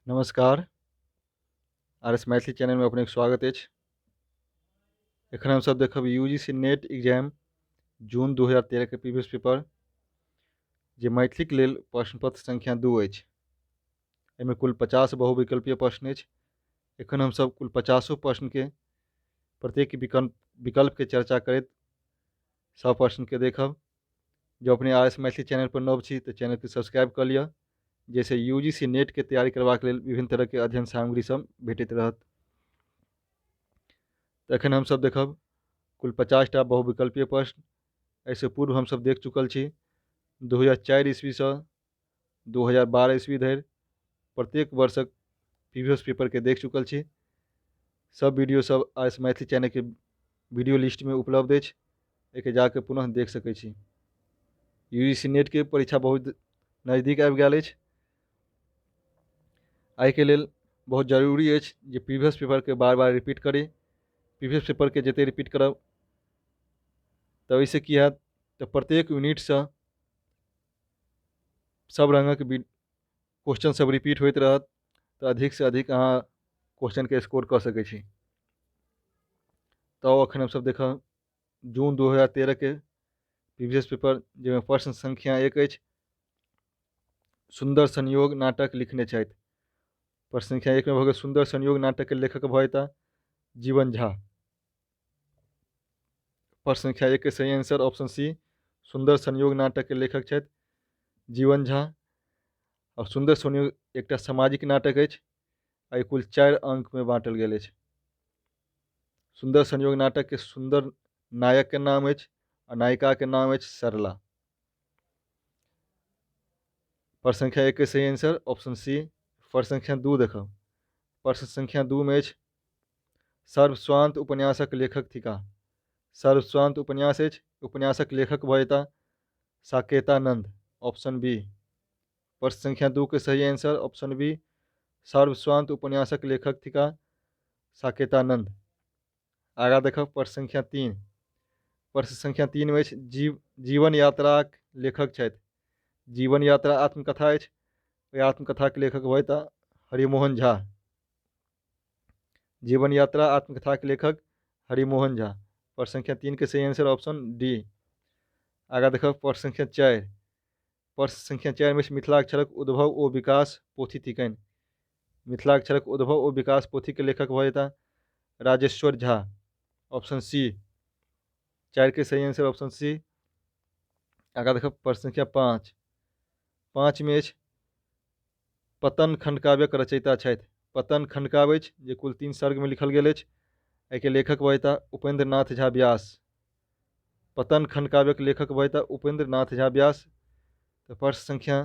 नमस्कार, R S Maithili चैनलमे अपनेके स्वागत अछि। एखन हमसभ देखब U G C NET exam जून 2013 के प्रीवियस पेपर, जे मैथिलीके लेल प्रश्न पत्र संख्या 2 अछि। एहिमे कुल 50 बहुविकल्पीय प्रश्न अछि। एखन हमसभ कुल 50 प्रश्नके प्रत्येक विकल्पके चर्चा करैत सब प्रश्नके देखब। जँ अपने आर एस मैथिली चैनल पर नव छी तऽ चैनलके सब्सक्राइब कऽ लिअ, जाहिसँ यू जी सी नेटके तैयारी करबाक लेल विभिन्न तरहके अध्ययन सामग्री सब भेटैत रहत। तऽ एखन हमसब देखब कुल 50टा बहुविकल्पीय प्रश्न। एहिसँ पूर्व हमसब देख चुकल छी 2004 ईस्वीसँ 2012 ईस्वी धरि प्रत्येक वर्षक प्रीवियस पेपरके देख चुकल छी। सब वीडियो सब आर एस मैथिली चैनलके वीडियो लिस्टमे उपलब्ध अछि, एहिके जाके पुनः देख सकै छी। यू जी सी नेटके परीक्षा बहुत नजदीक आबि गेल अछि, एहिके लेल बहुत जरूरी अछि जे प्रीवियस पेपरके बार बार रिपीट करी। प्रीवियस पेपरके जतेक रिपीट करब तऽ ओहिसँ की हैत, तऽ प्रत्येक यूनिटसँ सब रङ्गक क्वेश्चन सब रिपीट होइत रहत, तऽ अधिकसँ अधिक अहाँ क्वेश्चनके स्कोर कऽ सकै छी। तऽ एखन हमसब देखब जून 2013 के प्रीवियस पेपर, जाहिमे प्रश्न संख्या 1 अछि, सुन्दर संयोग नाटक लिखने छथि। प्रश्न संख्या 1 मे भऽ गेल सुन्दर संयोग नाटक के लेखक भऽ जेता जीवन झा। प्रश्न संख्या 1 के सही आंसर ऑप्शन सी, सुन्दर संयोग नाटक के लेखक छथि जीवन झा। और सुन्दर संयोग एकटा सामाजिक नाटक अछि आ ई कुल 4 अंक में बांटल गेल अछि। सुन्दर संयोग नाटक के सुन्दर नायक के नाम अछि आ नायिका के नाम अछि सरला। प्रश्न संख्या 1 के सही आंसर ऑप्शन सी। प्रश्न संख्या 2 देखब। प्रश्न संख्या 2 में अछि सर्वस्वांत उपन्यासक लेखक थिका। सर्वस्वांत उपन्यास अछि, उपन्यासक लेखक भऽ जेता साकेतानंद, ऑप्शन बी। प्रश्न संख्या 2 के सही आंसर ऑप्शन बी, सर्वस्वांत उपन्यासक लेखक थिका साकेतानंद। आगाँ देखब प्रश्न संख्या 3। प्रश्न संख्या 3 में अछि जीवन यात्राक लेखक छथि। जीवन यात्रा आत्मकथा अछि, ओहि आत्मकथाक लेखक भऽ जेता हरिमोहन झा। जीवन यात्रा आत्मकथाक लेखक हरिमोहन झा। प्रश्न संख्या 3 के सही आंसर ऑप्शन डी। आगाँ देखब प्रश्न संख्या 4। प्रश्न संख्या 4 में मिथिलाक्षरक उद्भव ओ विकास पोथी थिकनि। मिथिलाक्षरक उद्भव ओ विकास पोथी के लेखक भऽ जेता राजेश्वर झा, ऑप्शन सी। 4 के सही आंसर ऑप्शन सी। आगाँ देखब प्रश्न संख्या 5। 5 में अछि पतन खंडकाव्यक रचयिता छथि। पतन खंडकाव्य अछि जे कुल 3 सर्ग में लिखल गेल अछि, एहिके लेखक भऽ जेता उपेंद्र नाथ झा व्यास। पतन खंडकाव्यक लेखक भऽ जेता उपेंद्र नाथ झा व्यास। तऽ प्रश्न संख्या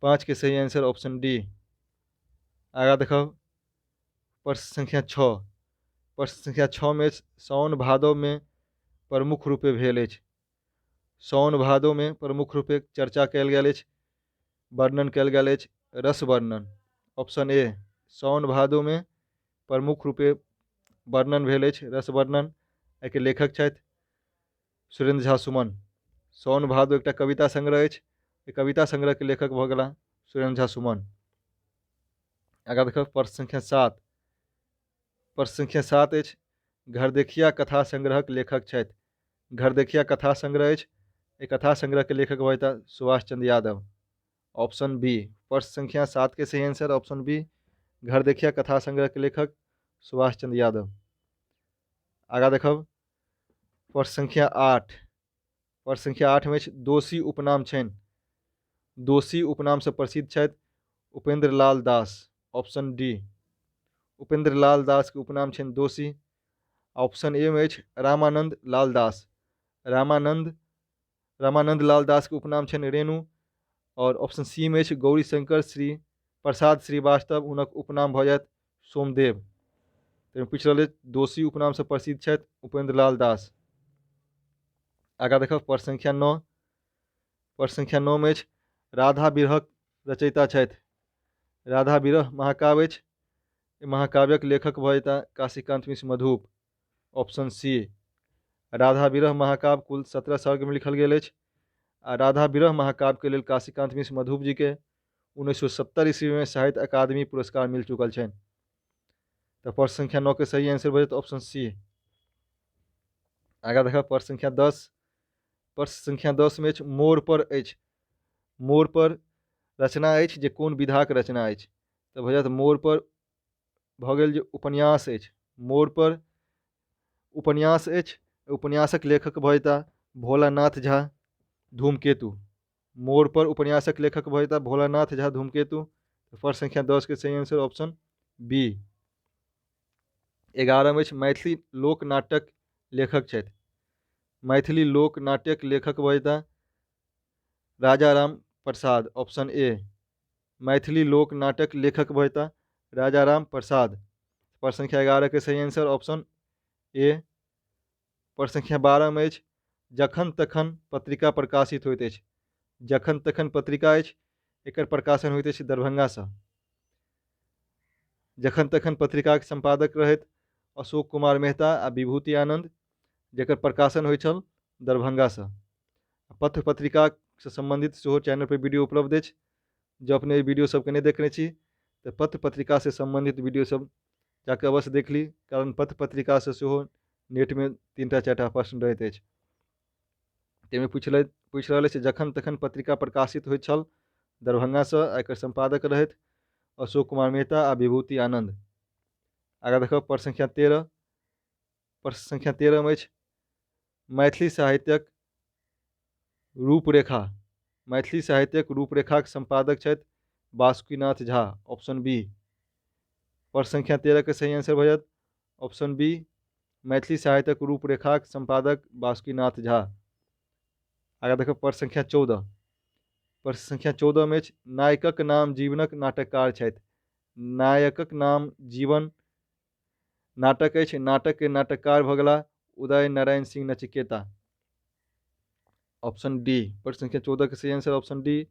5 के सही आंसर ऑप्शन डी। आगाँ देखब प्रश्न संख्या 6। प्रश्न संख्या 6 में साओन भादव में प्रमुख रूपे भेल अछि। साओन भादव में प्रमुख रूपे चर्चा कयल गेल अछि, वर्णन कयल गेल अछि रस वर्णन, ऑप्शन ए। साओन भादव में प्रमुख रूपे वर्णन भेल अछि रस वर्णन, एहिके लेखक छथि सुरेंद्र झा सुमन। साओन भादव एकटा कविता संग्रह अछि, एहि कविता संग्रह के लेखक भऽ गेलाह सुरेंद्र झा सुमन। आगाँ देखब प्रश्न संख्या 7। प्रश्न संख्या 7 अछि घरदेखिया कथा संग्रहक लेखक छथि। घरदेखिया कथा संग्रह अछि, एहि कथा संग्रह के लेखक भऽ जेता सुभाष चंद्र यादव, ऑप्शन बी। प्रश्न संख्या 7 के सही आंसर ऑप्शन बी, घरदेखिया कथा संग्रह के लेखक सुभाष चंद्र यादव। आगाँ देखब प्रश्न संख्या 8। प्रश्न संख्या 8 में अछि दोषी उपनाम छनि। दोषी उपनाम से प्रसिद्ध छथि उपेंद्र लाल दास, ऑप्शन डी। उपेंद्र लाल दास के उपनाम छनि दोषी। ऑप्शन ए में अछि रामानंद लाल दास। रामानंद लाल दास के उपनाम छनि रेणु। और ऑप्शन सी में अछि गौरी शंकर श्री प्रसाद श्रीवास्तव, हुनक उपनाम भऽ जायत सोमदेव। तऽ पूछि रहल अछि दोषी उपनाम से प्रसिद्ध छथि उपेंद्र लाल दास। आगाँ देखब प्रश्न संख्या 9। प्रश्न संख्या 9 में अछि राधा विरहक रचयिता छथि। राधा विरह महाकाव्य अछि, एहि महाकाव्यक लेखक भऽ जेता काशीकांत मिश्र मधुप, ऑप्शन सी। राधा विरह महाकाव्य कुल 17 सर्ग में लिखल गेल अछि आ राधा विरह महाकाव्य के लेल काशीकांत मिश्र मधुप जी के 1970 ईस्वीमे साहित्य अकादमी पुरस्कार मिल चुकल छनि। तऽ प्रश्न संख्या 9 के सही आंसर भऽ जेतै ऑप्शन सी। आगाँ देखब प्रश्न संख्या 10। प्रश्न संख्या 10 मे अछि मोड़ पर अछि। मोड़ पर रचना अछि जे कोन विधाक रचना अछि? तऽ भऽ जायत मोड़ पर भऽ गेल जे उपन्यास अछि। मोड़ पर उपन्यास अछि, उपन्यासक लेखक भऽ जेता भोलानाथ झा धूमकेतु। मोड़ पर उपन्यासक लेखक भऽ जेता भोलानाथ झा धूमकेतु। प्रश्न संख्या 10 के सही आंसर ऑप्शन बी। 11 मे अछि मैथिली लोक नाटक लेखक छथि। मैथिली लोक नाट्यक लेखक भऽ जेता राजा राम प्रसाद, ऑप्शन ए। मैथिली लोक नाटक लेखक भऽ जेता राजा राम प्रसाद। प्रश्न संख्या 11 के सही आंसर ऑप्शन ए। प्रश्न संख्या 12 मे अछि जखन तखन पत्रिका प्रकाशित होइत अछि। जखन तखन पत्रिका अछि, एकर प्रकाशन होइत अछि दरभंगासँ। जखन तखन पत्रिकाक सम्पादक रहथि अशोक कुमार मेहता आ विभूति आनंद, जकर प्रकाशन होइत छल दरभंगासँ। पत्र पत्रिकासँ सम्बन्धित सेहो चैनल पर वीडियो उपलब्ध अछि। जँ अपने एहि वीडियो सबके नहि देखने छी तऽ पत्र पत्रिकासँ सम्बन्धित वीडियो सब जाकऽ अवश्य देख ली, कारण पत्र पत्रिकासँ सेहो नेटमे 3टा 4टा प्रश्न रहैत अछि। ताहिमे पूछि रहल अछि जखन तखन पत्रिका प्रकाशित होइत छल दरभंगासँ, आ एकर सम्पादक रहथि अशोक कुमार मेहता आ विभूति आनंद। आगाँ देखब प्रश्न संख्या 13। प्रश्न संख्या 13 मे अछि मैथिली साहित्यक रूपरेखा। मैथिली साहित्यक रूपरेखाक सम्पादक छथि बासुकीनाथ झा, ऑप्शन बी। प्रश्न संख्या 13 के सही आंसर भऽ जायत ऑप्शन बी, मैथिली साहित्यक रूपरेखाक सम्पादक बासुकीनाथ झा। आगाँ देखब प्रश्न संख्या 14। प्रश्न संख्या 14 मे अछि नायकक नाम जीवनक नाटककार छथि। नायकक नाम जीवन नाटक अछि, नाटक के नाटककार भऽ गेला उदय नारायण सिंह नचिकेता, ऑप्शन डी। प्रश्न संख्या 14 के सही आंसर ऑप्शन डी,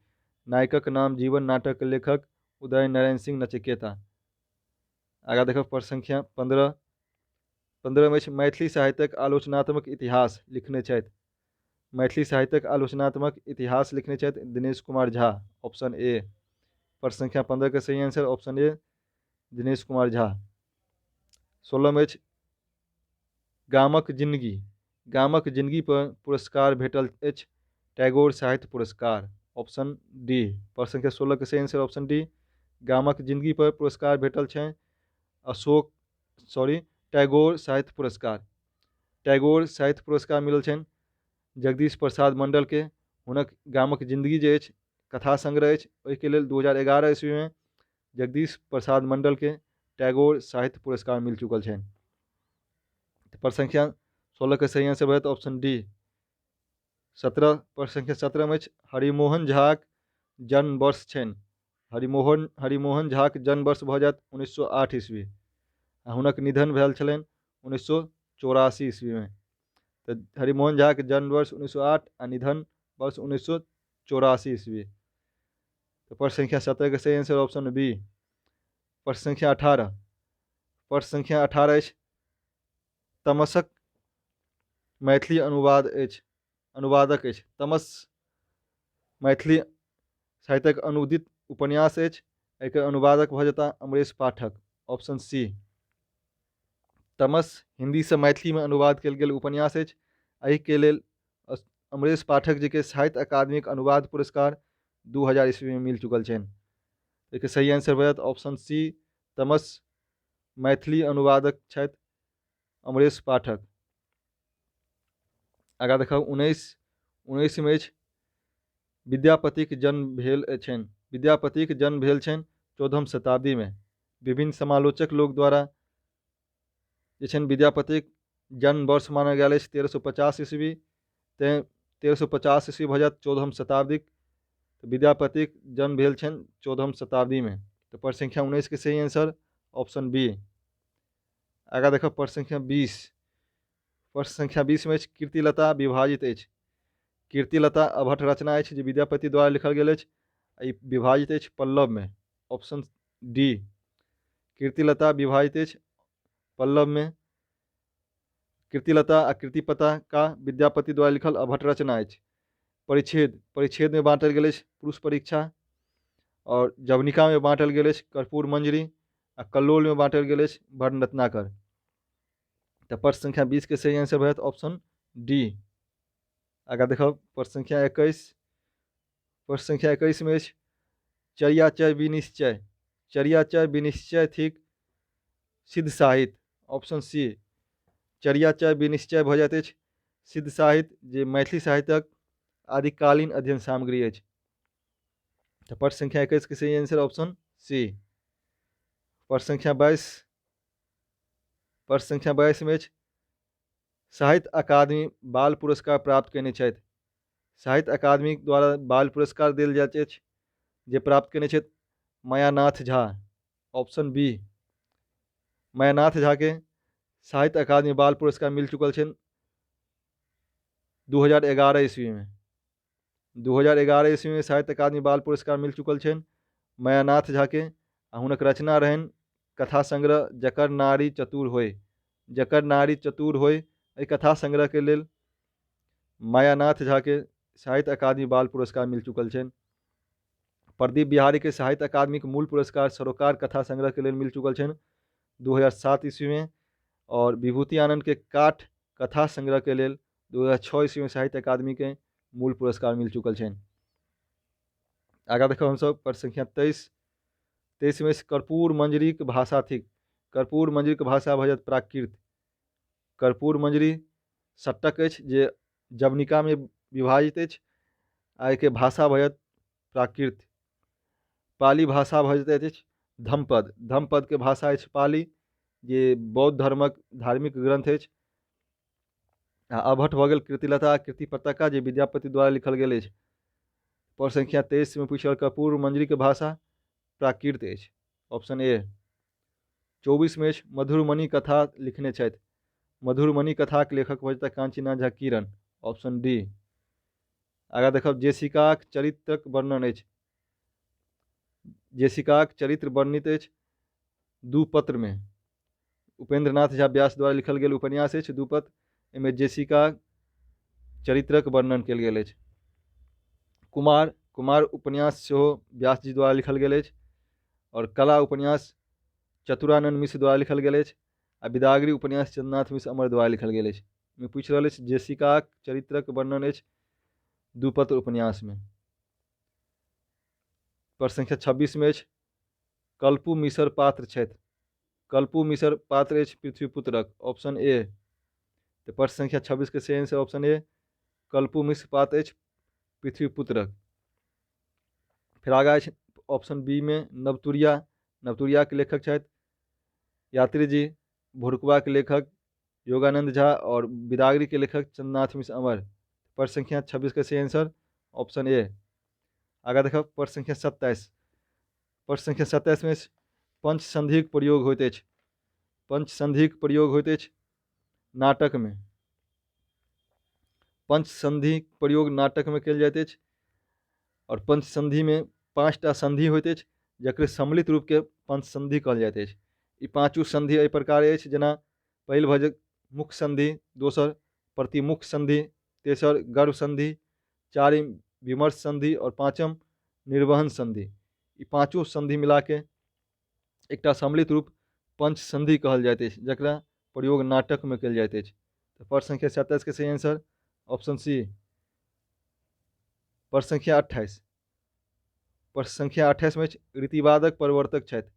नायकक नाम जीवन नाटक के लेखक उदय नारायण सिंह नचिकेता। आगाँ देखब प्रश्न संख्या 15। 15 मे अछि मैथिली साहित्यक आलोचनात्मक इतिहास लिखने छथि। मैथिली साहित्यक आलोचनात्मक इतिहास लिखने छथि दिनेश कुमार झा, ऑप्शन ए। प्रश्न संख्या 15 के सही answer option A, Dinesh Kumar Jha. 16 मे अछि गामक जिंदगी। गामक जिंदगी पर पुरस्कार भेटल अछि टैगोर साहित्य पुरस्कार, ऑप्शन डी। प्रश्न संख्या 16 के सही आंसर ऑप्शन डी, गामक जिंदगी पर पुरस्कार भेटल छै अशोक सॉरी टैगोर साहित्य पुरस्कार। टैगोर साहित्य पुरस्कार मिलल छनि जगदीश प्रसाद मंडल के। हुनक गामक जिंदगी जे अछि कथा संग्रह अछि, ओहिके लेल 2011 ईस्वी में जगदीश प्रसाद मंडल के टैगोर साहित्य पुरस्कार मिल चुकल छनि। प्रश्न संख्या 16 के सही आंसर भऽ ऑप्शन डी। 17 प्रश्न संख्या 17 मे अछि हरिमोहन झाक जन्म वर्ष छनि। हरिमोहन झाक जन्म वर्ष भऽ जायत 1908 ईस्वी आ हुनक निधन भेल छलनि 1984 ईस्वी में। तऽ हरिमोहन झाक जन्म वर्ष 1908 आ निधन वर्ष 1984 ईस्वी। तऽ प्रश्न संख्या 17 के सही आंसर ऑप्शन बी। प्रश्न संख्या 18। प्रश्न संख्या 18 अछि तमसक मैथिली अनुवाद अछि, अनुवादक अछि। तमस मैथिली साहित्यक अनुदित उपन्यास अछि, एकर अनुवादक भऽ जेता अमरेश पाठक, ऑप्शन सी। तमस हिन्दीसँ मैथिलीमे अनुवाद कयल गेल उपन्यास अछि, एहिके लेल अमरेश पाठक जीके साहित्य अकादमीक अनुवाद पुरस्कार 2000 ईस्वीमे मिल चुकल छनि। एहिके सही आंसर भऽ जायत ऑप्शन सी, तमस मैथिली अनुवादक छथि अमरेश पाठक। आगाँ देखब 19 मे अछि विद्यापतिक जन्म भेल छनि। विद्यापतिक जन्म भेल छनि 14म शताब्दीमे। विभिन्न समालोचक लोक द्वारा जे छनि विद्यापतिक जन्म वर्ष मानल गेल अछि 1350 ईस्वी, तेँ 1350 ईस्वी भऽ जायत 14म शताब्दीक। तऽ विद्यापतिक जन्म भेल छनि 14म शताब्दीमे। तऽ प्रश्न संख्या 19 के सही आंसर ऑप्शन बी। आगाँ देखब प्रश्न संख्या 20। प्रश्न संख्या 20 मे अछि कीर्तिलता विभाजित अछि। कीर्तिलता अभट्ट रचना अछि जे विद्यापति द्वारा लिखल गेल अछि, ई विभाजित अछि पल्लवमे, ऑप्शन डी। कीर्तिलता विभाजित अछि पल्लवमे। कीर्तिलता आ कीर्तिपताका विद्यापति द्वारा लिखल अभट्ट रचना अछि। परिच्छेद, परिच्छेदमे बाँटल गेल अछि पुरुष परीक्षा आओर जवनिकामे बाँटल गेल अछि कर्पूर मंजरी आ कल्लोलमे बाँटल गेल अछि वर्णरत्नाकर। तऽ प्रश्न संख्या 20 के सही आंसर भऽ जायत ऑप्शन डी। आगाँ देखब प्रश्न संख्या 21। प्रश्न संख्या 21 मे अछि चर्याचय विनिश्चय। चर्याचय विनिश्चय थिक सिद्ध साहित्य, ऑप्शन सी। चर्याचय विनिश्चय भऽ जाइत अछि सिद्ध साहित्य, जे मैथिली साहित्यक आदिकालीन अध्ययन सामग्री अछि। तऽ प्रश्न संख्या 21 के सही आंसर ऑप्शन सी। प्रश्न संख्या 22। प्रश्न संख्या 22 मे अछि साहित्य अकादमी बाल पुरस्कार प्राप्त कयने छथि। साहित्य अकादमी द्वारा बाल पुरस्कार देल जाइत अछि जे प्राप्त कयने छथि मायानाथ झा, ऑप्शन बी। मायानाथ झा के साहित्य अकादमी बाल पुरस्कार मिल चुकल छनि 2011 ईस्वी में। 2011 ईस्वी में साहित्य अकादमी बाल पुरस्कार मिल चुकल छनि मायानाथ झा के आ हुनक रचना रहनि कथा संग्रह जकर नारी चतुर होय। जकर नारी चतुर होय एहि कथा संग्रह के लेल मायानाथ झा के साहित्य अकादमी बाल पुरस्कार मिल चुकल छनि। प्रदीप बिहारी के साहित्य अकादमीक मूल पुरस्कार सरोकार कथा संग्रह के लेल मिल चुकल छनि 2007 ईस्वी में और विभूति आनंद के काठ कथा संग्रह के लेल 2006 ईस्वी में साहित्य अकादमी के मूल पुरस्कार मिल चुकल छनि। आगाँ देखब हमसब प्रश्न संख्या 23। 23 में कर्पूर मंजरीक भाषा थिक। कर्पूर मंजरीक भाषा भऽ जायत प्राकृत। कर्पूर मंजरी सट्टक अछि जे जवनिकामे विभाजित अछि आ एहिके भाषा भऽ जायत प्राकृत। पाली भाषा भऽ जाइत अछि धम्मपद। धम्मपदके भाषा अछि पाली, जे बौद्ध धर्मक धार्मिक ग्रंथ अछि। आ अभट भऽ गेल कीर्तिलता कीर्तिपताका, जे विद्यापति द्वारा लिखल गेल अछि। प्रश्न संख्या 23 में पूछल कर्पूर मंजरीके भाषा प्राकृत अछि, ऑप्शन ए। 24 में अछि मधुरमणि कथा लिखने छथि। मधुरमणि कथाक लेखक भऽ जेताह कांचीनाथ झा किरण, ऑप्शन डी। आगाँ देखब जेसिकाक चरित्रक वर्णन अछि। जेसिकाक चरित्र वर्णित अछि दू पत्र में। उपेंद्रनाथ झा व्यास द्वारा लिखल गेल उपन्यास अछि दू पत्र, एहिमे जेसिका चरित्रक वर्णन कयल गेल अछि। कुमार कुमार उपन्यास सेहो व्यास जी द्वारा लिखल गेल अछि और कला उपन्यास चतुरानंद मिश्र द्वारा लिखल गेल अछि आ विदागरी उपन्यास चंद्रनाथ मिश्र अमर द्वारा लिखल गेल अछि। एहिमे पूछि रहल अछि जेसिकाक चरित्रक वर्णन अछि दू पत्र उपन्यासमे। प्रश्न संख्या 26 में अछि कल्पू मिसर पात्र छथि। कल्पू मिसर पात्र अछि पृथ्वीपुत्रक, ऑप्शन ए। तऽ प्रश्न संख्या 26 के सही आंसर ऑप्शन ए, कल्पू मिश्र पात्र अछि पृथ्वीपुत्रक। फेर आगाँ अछि ऑप्शन बी में नवतुरिया। नवतुरिया के लेखक छथि यात्री जी, भोरुकवा के लेखक योगानंद झा और विदागरी के लेखक चंद्रनाथ मिश्र अमर। प्रश्न संख्या 26 के सही आंसर ऑप्शन ए। आगाँ देखब प्रश्न संख्या 27। प्रश्न संख्या 27 में पंचसंधिक प्रयोग होइत अछि। पंचसंधिक प्रयोग होइत अछि नाटक में। पंचसंधिक प्रयोग नाटक में कयल जाइत अछि और पंचसंधि में 5टा संधि होइत अछि जकर सम्मिलित रूप के पंचसंधि कहल जाइत अछि। ई पाँचू संधि एहि प्रकार अछि, जेना पहिल भऽ जायत मुख संधि, दोसर प्रतिमुख संधि, तेसर गर्भ संधि, चारिम विमर्श संधि और पाँचम निर्वहन संधि। ई पाँचों संधि मिला के एकटा सम्मिलित रूप पंचसंधि कहल जाइत अछि जकरा प्रयोग नाटक में कयल जाइत अछि। तऽ प्रश्न संख्या 27 के सही आंसर ऑप्शन सी। प्रश्न संख्या 28। प्रश्न संख्या 28 में रीतिवादक प्रवर्तक छथि।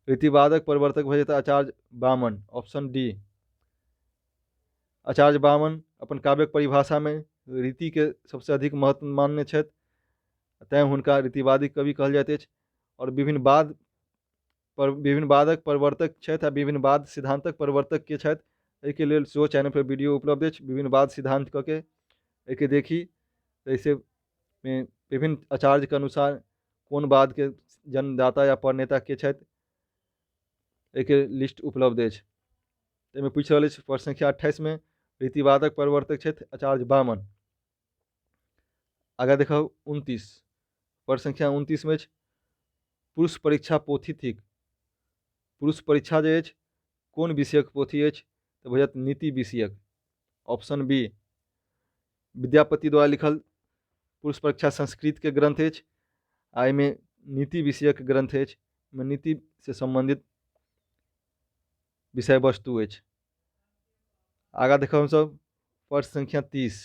रीतिवादक प्रवर्तक भऽ जेताह आचार्य वामन, ऑप्शन डी। आचार्य वामन अपन काव्यक परिभाषा में रीति के सबसे अधिक महत्व मानने छथि, तैं हुनका रीतिवादी कवि कहल जाइत अछि। और विभिन्न वादक प्रवर्तक छथि आ विभिन्न वाद सिद्धांतक प्रवर्तक के छथि, एहिके लेल सेहो चैनल पर वीडियो उपलब्ध अछि। विभिन्न वाद सिद्धांत कऽ के एहिके देखी, एहिसे में विभिन्न आचार्य के अनुसार कोन वाद के जन्मदाता या प्रणेता के छथि, एहिके लिस्ट उपलब्ध अछि। एहिमे पूछि रहल अछि प्रश्न संख्या 28 में रीतिवादक प्रवर्तक छथि आचार्य वामन। आगाँ देखब 29। प्रश्न संख्या 29 में अछि पुरुष परीक्षा पोथी थिक। पुरुष परीक्षा जे अछि कोन विषयक पोथी अछि, तऽ भऽ जायत नीति विषयक, ऑप्शन बी। विद्यापति द्वारा लिखल पुरुष परीक्षा संस्कृत के ग्रंथ अछि आ एहिमे नीति विषयक ग्रन्थ अछि। एहिमे नीतिसँ सम्बन्धित विषय वस्तु अछि। आगाँ देखब हमसभ प्रश्न संख्या 30।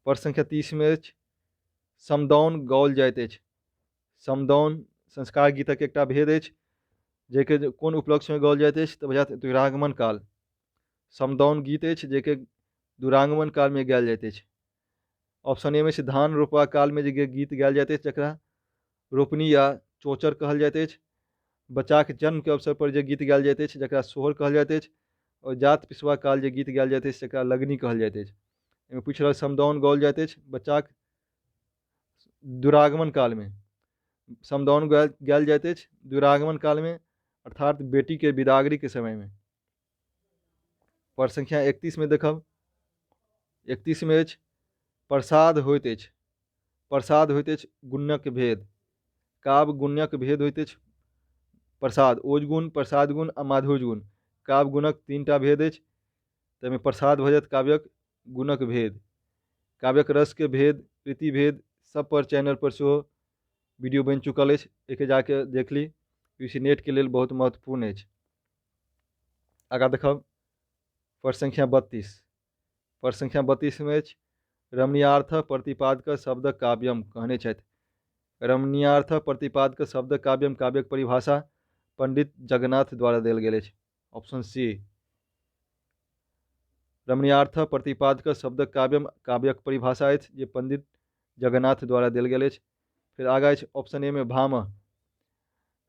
प्रश्न संख्या 30मे अछि समदाउन गाओल जाइत अछि। समदाउन संस्कार गीतक एकटा भेद अछि जाहिके कोन उपलक्ष्यमे गाओल जाइत अछि? तऽ बुझायत द्विरागमन काल। समदाउन गीत अछि जाहिके दुरागमन कालमे गायल जाइत अछि। ऑप्शन ए मे छै धान रोपबा कालमे जे गीत गायल जाइत अछि जकरा रोपनी या चौचर कहल जाइत अछि। बच्चाके जन्मके अवसर पर जे गीत गायल जाइत अछि जकरा सोहर कहल जाइत अछि। आओर जात पिसबा काल जे गीत गायल जाइत अछि तकरा लगनी कहल जाइत अछि। एहिमे पूछि रहल समदाउन गाओल जाइत अछि बच्चाक दुरागमन कालमे। समदाउन गायल जाइत अछि दुरागमन कालमे, अर्थात बेटीके बिदागरीके समयमे। पर संख्या 31मे देखब। 31मे अछि प्रसाद होइत अछि। प्रसाद होइत अछि गुणक भेद। काव्य गुणक भेद होइत अछि प्रसाद, ओज गुण, प्रसाद गुण आ माधुर्य गुण। काव्य गुणक 3टा भेद अछि, ताहिमे प्रसाद भऽ जायत काव्यक गुणक भेद। काव्यक रसके भेद, रीति भेद सब पर चैनल पर सेहो वीडियो बनि चुकल अछि, एहिके जाके देख ली। यू नेटके लेल बहुत महत्वपूर्ण अछि। आगाँ देखब प्रश्न संख्या 32। प्रश्न संख्या 32मे अछि रमणीयार्थ प्रतिपादक शब्द काव्यम कहने छथि। रमणीयार्थ प्रतिपादक शब्द काव्यम काव्यक परिभाषा पंडित जगन्नाथ द्वारा देल गेल अछि। Option C. रमणीयार्थ प्रतिपादक शब्द काव्यम काव्यक परिभाषा अछि जे पंडित जगन्नाथ द्वारा देल गेल अछि। फिर आगाँ अछि ऑप्शन ए मे भामह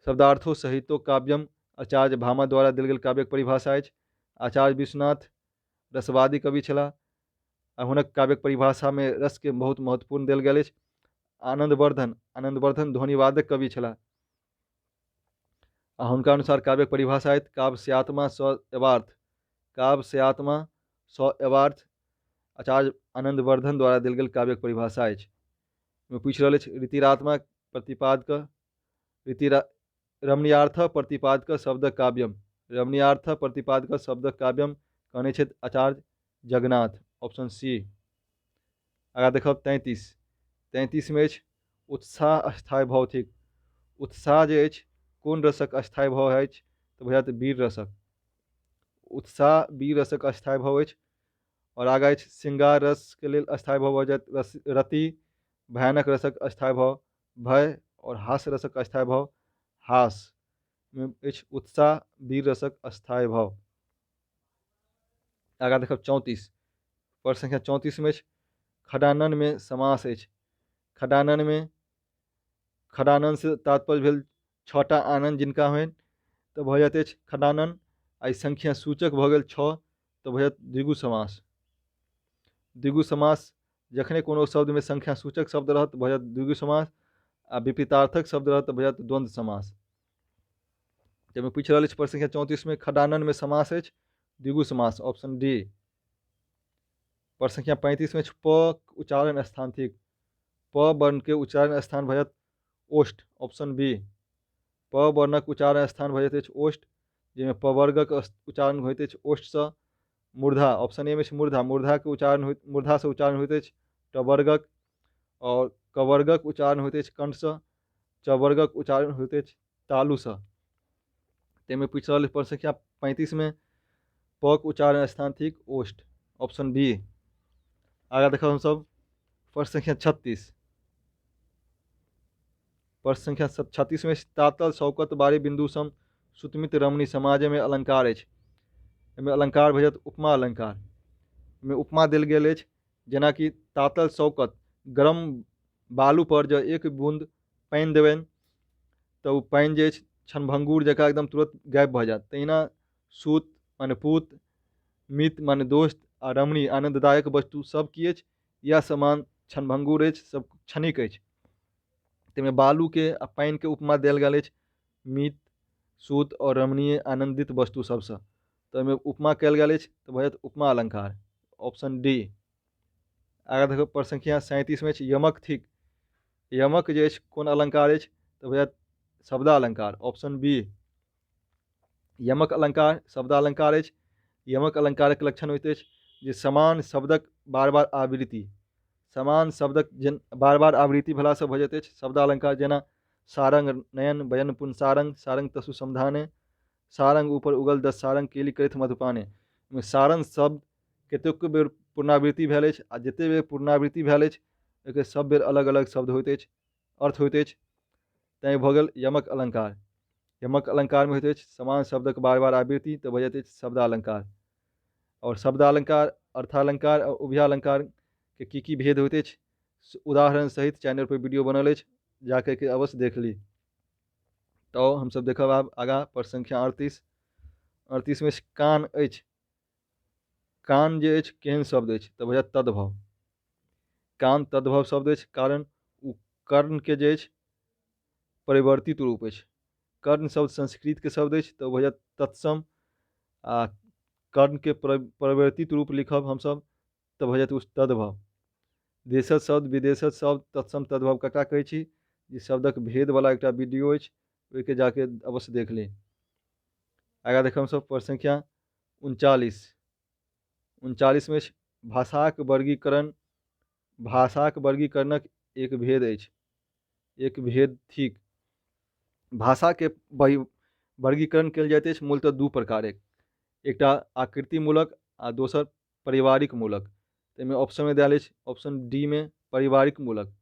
शब्दार्थो सहितो काव्यम आचार्य भामह द्वारा देल गेल काव्यक परिभाषा अछि। आचार्य विश्वनाथ रसवादी कवि छलाह आ हुनक काव्यक परिभाषामे रसके बहुत महत्वपूर्ण देल गेल अछि। आनंदवर्धन, आनंदवर्धन ध्वनिवादक कवि छलाह आ हुनका अनुसार काव्यक परिभाषा अछि काव्य से आत्मा स एवार्थ। काव्य से आत्मा स एवार्थ आचार्य आनंदवर्धन द्वारा देल गेल काव्यक परिभाषा अछि। ओहिमे पूछि रहल अछि रीतिरात्मा प्रतिपादक रीतिरा रमणीयार्थ प्रतिपादक शब्द काव्यम। रमणीयार्थ प्रतिपादक शब्द काव्यम कहने छथि आचार्य जगन्नाथ। Option C. आगाँ देखब 33। 33मे अछि उत्साह स्थायी भाव थिक। उत्साह जे अछि कोन रसक स्थायी भाव अछि? तऽ भऽ जायत वीर रसक। उत्साह वीर रसक स्थायी भाव अछि। आओर आगाँ अछि श्रृंगार रसके लेल स्थायी भाव भऽ जायत रस रति, भयानक रसक स्थायी भाव भय और हास्य रसक स्थायी भाव हास अछि उत्साह वीर रसक स्थायी भाव। आगाँ देखब 34। प्रश्न संख्या 34मे अछि खडाननमे समास अछि। खडाननमे खडानन से तात्पर्य भेल 6टा आनंद जिनका होइन तऽ भऽ जाइत अछि खडानन। आ ई संख्या सूचक भऽ गेल 6 तऽ भऽ जायत द्विगु समास। द्विगु समास जखने कोनो शब्दमे संख्या सूचक शब्द रहत भऽ जायत द्विगु समास आ विपरीतार्थक शब्द रहत तऽ भऽ जायत द्वन्द्व समास। जाहिमे पूछि रहल अछि प्रश्न संख्या 34मे खडाननमे समास अछि द्विगु समास। Option D. प्रश्न संख्या 35मे अछि प उच्चारण स्थान थिक। प वर्णके उच्चारण स्थान भऽ जायत ओष्ठ। Option B. प वर्णक उच्चारण स्थान भऽ जाइत अछि ओष्ठ, जाहिमे पवर्गक उच्चारण होइत अछि ओष्ठसँ। मूर्धा, ऑप्शन ए मे अछि मूर्धा। मूर्धाके उच्चारण होइत मूर्धासँ उच्चारण होइत अछि टवर्गक और कवर्गक उच्चारण होइत अछि कंठसँ। चवर्गक उच्चारण होइत अछि तालुसँ। ताहिमे पूछि रहल प्रश्न संख्या 35मे प के उच्चारण स्थान थिक ओष्ठ। Option B. आगाँ देखब हमसभ प्रश्न संख्या 36। प्रश्न संख्या 36मे तातल शौकत बारी बिन्दु सम सुतमित रमणी समाजमे अलंकार अछि। एहिमे अलंकार भऽ जायत उपमा अलंकार। एहिमे उपमा देल गेल अछि जेनाकि तातल शौकत गरम बालू पर जँ एक बूंद पानि देबनि तऽ ओ पानि जे अछि क्षणभंगुर जकाँ एकदम तुरन्त गायब भऽ जायत। तहिना सूत माने पूत, मित माने दोस्त आ रमणी आनन्ददायक वस्तु सब की अछि इएह समान क्षणभंगुर अछि, सब क्षणिक अछि। ताहिमे बालूके आ पानिके उपमा देल गेल अछि मित, सूत और रमणीय आनन्दित वस्तु सबसँ। तऽ एहिमे उपमा कयल गेल अछि तऽ भऽ जायत उपमा अलंकार। Option D. आगाँ देखब प्रश्न संख्या 37मे अछि यमक थिक। यमक जे अछि कोन अलंकार अछि? तऽ भऽ जायत शब्दालंकार। Option B. यमक अलंकार शब्दालंकार अछि। यमक अलंकारक लक्षण होइत अछि जे समान शब्दक बार बार आवृत्ति, समान शब्दक जेन बार बार आवृत्ति भेलासँ भऽ जाइत अछि शब्दालङ्कार। जेना सारंग नयन बयन पुन सारंग, सारंग तसु समधाने, सारंग ऊपर उगल 10 सारंग केली करैत मधुपाने। ओहिमे सारंग शब्द कतेको बेर पुनरावृत्ति भेल अछि आ जतेक बेर पुनरावृत्ति भेल अछि ओहिके सब बेर अलग अलग शब्द होइत अछि, अर्थ होइत अछि। तैँ भऽ गेल यमक अलङ्कार। यमक अलङ्कारमे होइत अछि समान शब्दक बार बार आवृत्ति, तऽ भऽ जाइत अछि शब्दालङ्कार। आओर शब्दालङ्कार, अर्थालङ्कार आओर उभयालङ्कारके की की भेद होइत अछि उदाहरण सहित चैनल पर वीडियो बनल अछि, जा करके अवश्य देख ली। तऽ हमसब देखब आब आगाँ पर संख्या 38। 38 मे कान अछि। कान जे अछि केहन शब्द अछि? तऽ भऽ जायत तद्भव। कान तद्भव शब्द अछि, कारण ओ कर्णके जे अछि परिवर्तित रूप अछि। कर्ण शब्द संस्कृतके शब्द अछि, तऽ भऽ जायत तत्सम। आ कर्णके परिवर्तित रूप लिखब हमसब तऽ भऽ जायत ओ तद्भव। देशज शब्द, विदेशज शब्द, तत्सम तद्भव ककरा कहै छी? ई शब्दक भेदवला एकटा वीडियो अछि, ओहिके जाके अवश्य देख ली। आगाँ देखब हमसब पर संख्या 39। 39 मे भाषाक वर्गीकरण, भाषाक वर्गीकरणक एक भेद अछि, एक भेद थिक। भाषाके वर्गीकरण कयल जाइत अछि मूलतः दू प्रकारे, एकटा आकृतिमूलक आ दोसर पारिवारिक मूलक। ताहिमे ऑप्शनमे देल अछि ऑप्शन डी मे पारिवारिक मूलक।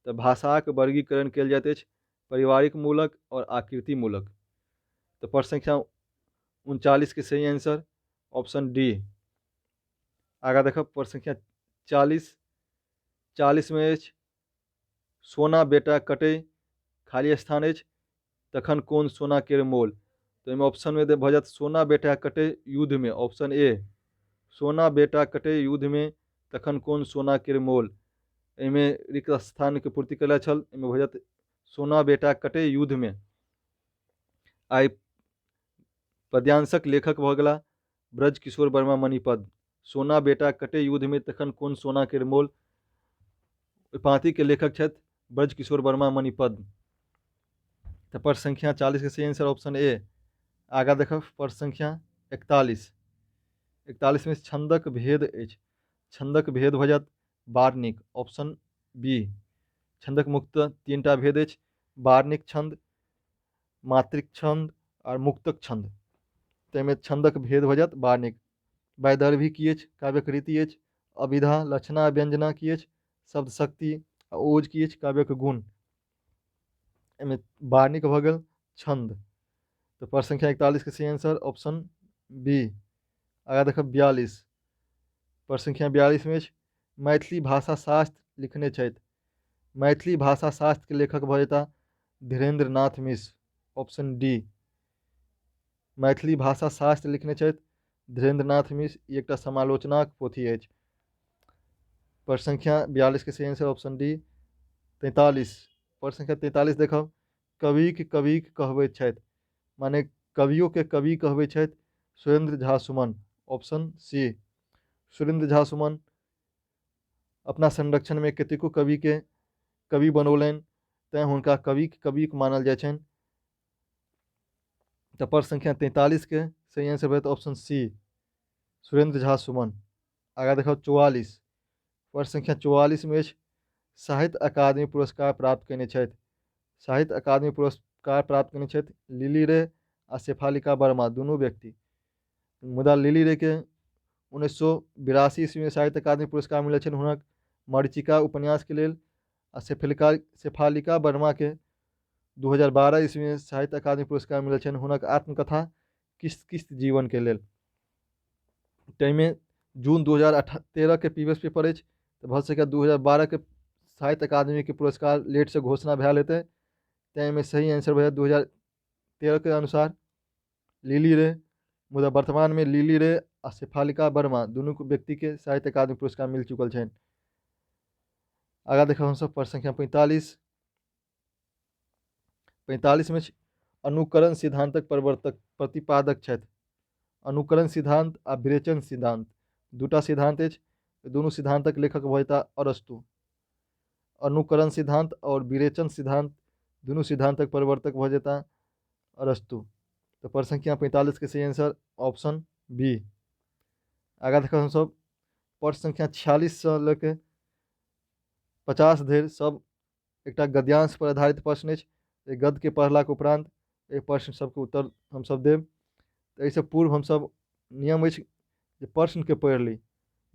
तऽ भाषाक वर्गीकरण कयल जाइत अछि पारिवारिक मूलक आओर आकृति मूलक। तऽ प्रश्न संख्या 39 के सही आंसर ऑप्शन डी। आगाँ देखब प्रश्न संख्या 40। 40 मे अछि सोना बेटा कटै खाली स्थान अछि तखन कोन सोना केर मोल। तऽ एहिमे ऑप्शनमे भऽ जायत सोना बेटा कटै युद्धमे, ऑप्शन ए। सोना बेटा कटै युद्धमे तखन कोन सोना केर मोल। एहिमे रिक्त स्थानके पूर्ति कयला छल, एहिमे भऽ जायत सोना बेटा कटै युद्धमे। आइ पद्यांशक लेखक भऽ गेला ब्रज किशोर वर्मा मणिपद्म। सोना बेटा कटै युद्धमे तखन कोन सोना केर मोल, ओहि पाँतिके लेखक छथि ब्रज किशोर वर्मा मणिपद्म। तऽ प्रश्न संख्या 40 के सही आंसर ऑप्शन ए। आगाँ देखब प्रश्न संख्या 41। 41 मे छंदक भेद अछि। छंदक भेद भऽ जायत वार्णिक, ऑप्शन बी। छंदक मुख्यतः 3टा भेद अछि, वार्णिक छंद, मात्रिक छंद आओर मुक्तक छंद। ताहिमे छंदक भेद भऽ जायत वार्णिक। वैदर्भी की अछि? काव्यक रीति अछि। अभिधा, लक्षणा, व्यंजना की अछि? शब्द शक्ति। आ ओज की अछि? काव्यक गुण। एहिमे वार्णिक भऽ गेल छंद। तऽ प्रश्न संख्या 41 के सही आंसर ऑप्शन बी। आगाँ देखब 42। प्रश्न संख्या 42 मे अछि मैथिली भाषा शास्त्र लिखने छथि। मैथिली भाषा शास्त्र के लेखक भऽ जेता धीरेन्द्र नाथ मिश्र, ऑप्शन डी। मैथिली भाषा शास्त्र लिखने छथि धीरेन्द्र नाथ मिश्र, ई एकटा समालोचनाक पोथी अछि। प्रश्न संख्या 42 के सही आंसर ऑप्शन डी। 43। प्रश्न संख्या 43 देखब कविक कविक कहबैत छथि, माने कवियों के कवि कहबैत छथि सुरेंद्र झा सुमन, ऑप्शन सी। सुरेंद्र झा सुमन अपना संरक्षण में कतेको कवि के कवि बनौलनि, तैँ हुनका कविक कविक मानल जाइ छनि। तऽ प्रश्न संख्या 43 के सही आंसर भऽ जायत ऑप्शन सी, सुरेंद्र झा सुमन। आगाँ देखब 44। प्रश्न संख्या 44 मे अछि साहित्य अकादमी पुरस्कार प्राप्त कयने छथि। साहित्य अकादमी पुरस्कार प्राप्त कयने छथि लिली रे आ शेफालिका वर्मा दुनू व्यक्ति। मुदा लिली रे के 1982 ईस्वी में साहित्य अकादमी पुरस्कार मिलल छनि हुनक मरीचिका उपन्यासके लेल, आ शेफालिका वर्मा के 2012 ईस्वी में साहित्य अकादमी पुरस्कार मिलल छनि हुनक आत्मकथा किस्त किस्त जीवन के लेल। ताहिमे जून 2013 के प्रीवियस पेपर अछि, तऽ भऽ सकैए 2012 के साहित्य अकादमी के पुरस्कार लेटसँ घोषणा भेल हेतै, तैँ एहिमे सही आंसर भऽ जायत 2013 के अनुसार लिली रे। मुदा वर्तमानमे लिली रे आ शेफालिका वर्मा दुनू व्यक्तिके साहित्य अकादमी पुरस्कार मिल चुकल छनि। आगाँ देखब हमसब प्रश्न संख्या 45। 45 मे अनुकरण सिद्धांतक प्रवर्तक प्रतिपादक छथि। अनुकरण सिद्धांत आ विरेचन सिद्धांत दूटा सिद्धांत अछि, दुनू सिद्धांतक लेखक भऽ जेता अरस्तु। अनुकरण सिद्धांत और विरेचन सिद्धांत दुनू सिद्धांतक प्रवर्तक भऽ जेता अरस्तु। तऽ प्रश्न संख्या 45 के सही आंसर ऑप्शन बी। आगाँ देखब हमसब प्रश्न संख्या 46 सँ लऽ के 50 धरि सब एकटा गद्यांश पर आधारित प्रश्न अछि। एहि गद्यके पढ़लाके उपरान्त एहि प्रश्न सबके उत्तर हमसब देब। तऽ एहिसँ पूर्व हमसब नियम अछि जे प्रश्नके पढ़ि ली।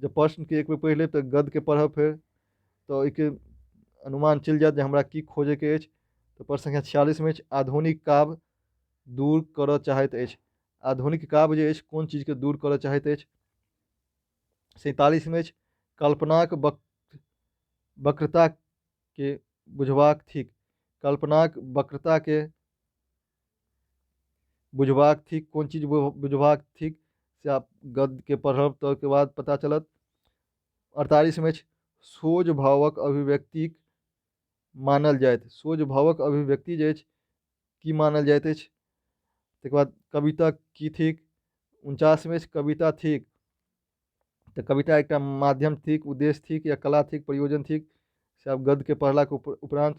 जब प्रश्नके एक बेर पढ़ि लेब तऽ गद्यके पढ़ब, फेर तऽ ओहिके अनुमान चलि जायत जे हमरा की खोजैके अछि। तऽ प्रश्न संख्या 46 मे अछि, आधुनिक काव्य दूर करऽ चाहैत अछि। आधुनिक काव्य जे अछि कोन चीजके दूर करऽ चाहैत अछि। 47 मे अछि, कल्पनाक वक्रताके बुझबाक थिक। कल्पनाक वक्रताके बुझबाक थिक, कोन चीज बुझबाक थिक से आप गद्यके पढ़ब तऽ ओहिके बाद पता चलत। 48 मे अछि, सोझ भावक अभिव्यक्तिक मानल जाइत। सोझ भावक अभिव्यक्ति जे अछि की मानल जाइत अछि। तकर बाद कविता की थिक। 49 मे अछि, कविता थिक। तऽ कविता एकटा माध्यम थिक, उद्देश्य थिक या कला थिक, प्रयोजन थिक, से आब गद्यके पढ़लाके उपरान्त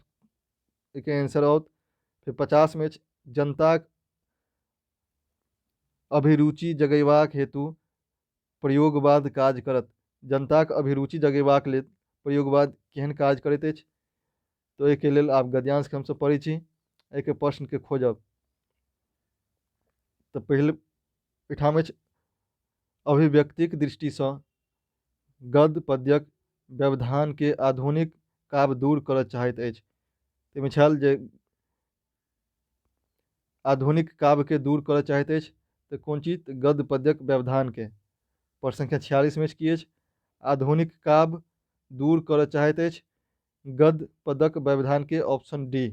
एहिके आंसर आओत। फेर 50 मे अछि, जनताक अभिरुचि जगेबाक हेतु प्रयोगवाद काज करत। जनताक अभिरुचि जगेबाक लेल प्रयोगवाद केहन काज करैत अछि। तऽ ओहिके लेल आब गद्यांशके हमसब पढ़ै छी, एहिके प्रश्नके खोजब। तऽ पहिल एहिठाम अछि, अभिव्यक्तिक दृष्टिसँ गद्य पद्यक व्यवधानके आधुनिक काव्य दूर करऽ चाहैत अछि। ताहिमे छल जे आधुनिक काव्यके दूर करऽ चाहैत अछि, तऽ कोन चीज, गद्य पद्यक व्यवधानके। प्रश्न संख्या 46 मे की अछि, आधुनिक काव्य दूर करऽ चाहैत अछि गद्य पदक व्यवधानके, ऑप्शन डी।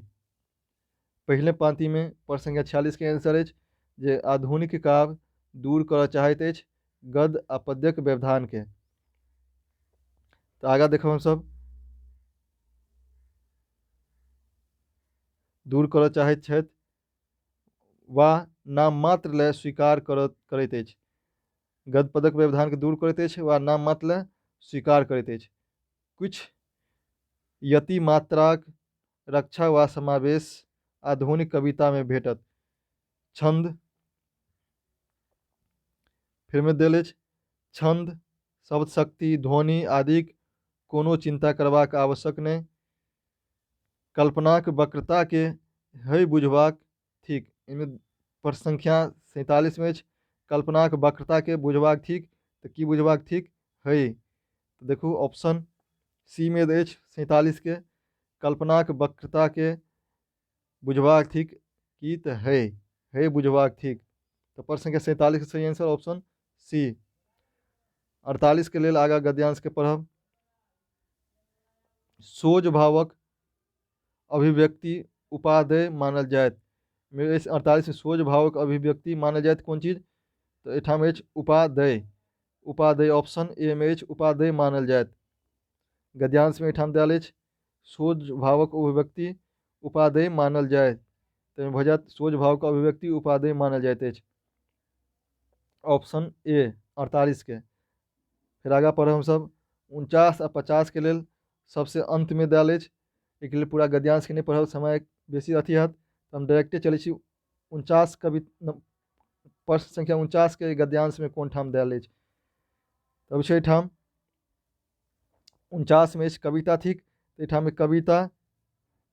पहिले पाँतिमे प्रश्न संख्या 46 के आंसर अछि जे आधुनिक काव्य दूर करऽ चाहैत अछि गद्य आ पद्यक व्यवधानके। तऽ आगाँ देखब हमसब, दूर करऽ चाहैत छथि वा नाम मात्र लए स्वीकार करैत अछि। गद्य पदक व्यवधानके दूर करैत अछि वा नाम मात्र लए स्वीकार करैत अछि। किछु यति मात्राक रक्षा वा समावेश आधुनिक कवितामे भेटत। छंद फेरमे देल अछि, छंद, शब्द शक्ति, ध्वनि आदिक कोनो चिंता करबाक आवश्यक नहि। कल्पनाक वक्रताके है बुझबाक थिक। एहिमे प्रश्न संख्या 47 मे अछि, कल्पनाक वक्रताके बुझबाक थिक, तऽ की बुझबाक थिक, है। तऽ देखू ऑप्शन सी मे अछि 47 के, कल्पनाक वक्रताके बुझबाक थिक की, तऽ है, है बुझबाक थिक। तऽ प्रश्न संख्या 47 के सही आंसर ऑप्शन सी। 48 के लेल आगाँ गद्यांशके पढ़ब। सोझ भावक अभिव्यक्ति उपादेय मानल जायत। 48 में सोझ भावक अभिव्यक्ति मानल जायत कोन चीज, तऽ एहिठाम अछि उपादेय। उपादेय ऑप्शन ए मे अछि उपादेय मानल जायत। गद्यांशमे एहिठाम देल अछि सोझ भावक अभिव्यक्ति उपादेय मानल जायत, तऽ भऽ जायत सोझ भावक अभिव्यक्ति उपादेय मानल जाइत अछि, ऑप्शन ए 48 के। फेर आगाँ पढ़ब हमसब 49 आ 50 के लेल सबसे अंतमे देल अछि। एहिके लेल पूरा गद्यांशके नहि पढ़ब, समय बेसी अथी हैत, तऽ हम डायरेक्टे चलै छी 49 कवि प्रश्न संख्या 49 के गद्यांशमे कोन ठाम देल अछि। तब छै एहिठाम 49 मे अछि कविता थिक, एहिठाम कविता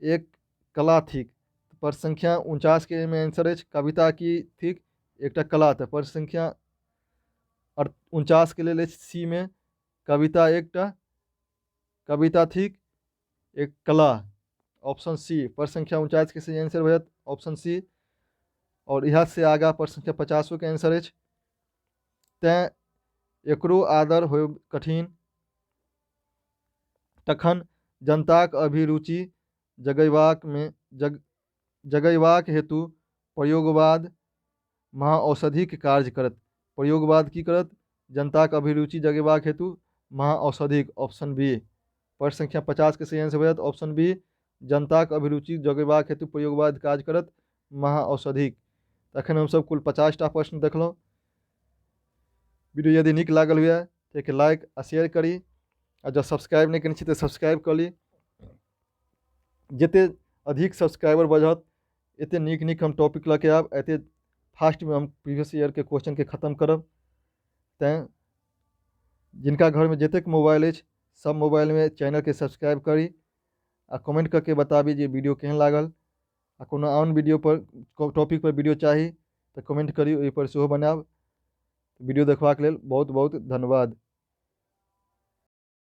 एक कला थिक। प्रश्न संख्या 49 के एहिमे आंसर अछि कविता की थिक, एकटा कला। तऽ प्रश्न संख्या 49 के लेल अछि सी मे कविता एकटा कविता थिक एक कला, ऑप्शन सी। प्रश्न संख्या 49 के सही आंसर भऽ जायत ऑप्शन सी। और इएह से आगाँ प्रश्न संख्या 50 के आंसर अछि। तैँ एकरो आदर होयब कठिन, तखन जनताक अभिरुचि जगयबाक हेतु प्रयोगवाद महाऔषधिक कार्य करत। प्रयोगवाद की करत, जनताक अभिरुचि जगेबाक हेतु महाऔषधिक, ऑप्शन बी। प्रश्न संख्या 50 के सही आंसर भऽ जायत ऑप्शन बी, जनताक अभिरुचि जगेबाक हेतु प्रयोगवाद काज करत महाऔषधिक। तखन हमसब कुल 50 टा प्रश्न देखलहुँ। वीडियो यदि नीक लागल हुए तऽ एके लाइक आ शेयर करी, आ जँ सब्सक्राइब नहि केने छी तऽ सब्सक्राइब कऽ ली। जते अधिक सब्सक्राइबर बढ़त एते नीक नीक हम टॉपिक लऽ के आयब, एते फास्टमे हम प्रीवियस ईयरके क्वेश्चनके खतम करब। तैँ जिनका घरमे जतेक मोबाइल अछि सब मोबाइलमे चैनलके सब्सक्राइब करी आ कमेंट कऽ के बताबी जे वीडियो केहन लागल। आ कोनो आन वीडियोपर टॉपिकपर वीडियो चाही तऽ कमेंट करी, ओहिपर सेहो बनायब। वीडियो देखबाक लेल बहुत बहुत धन्यवाद।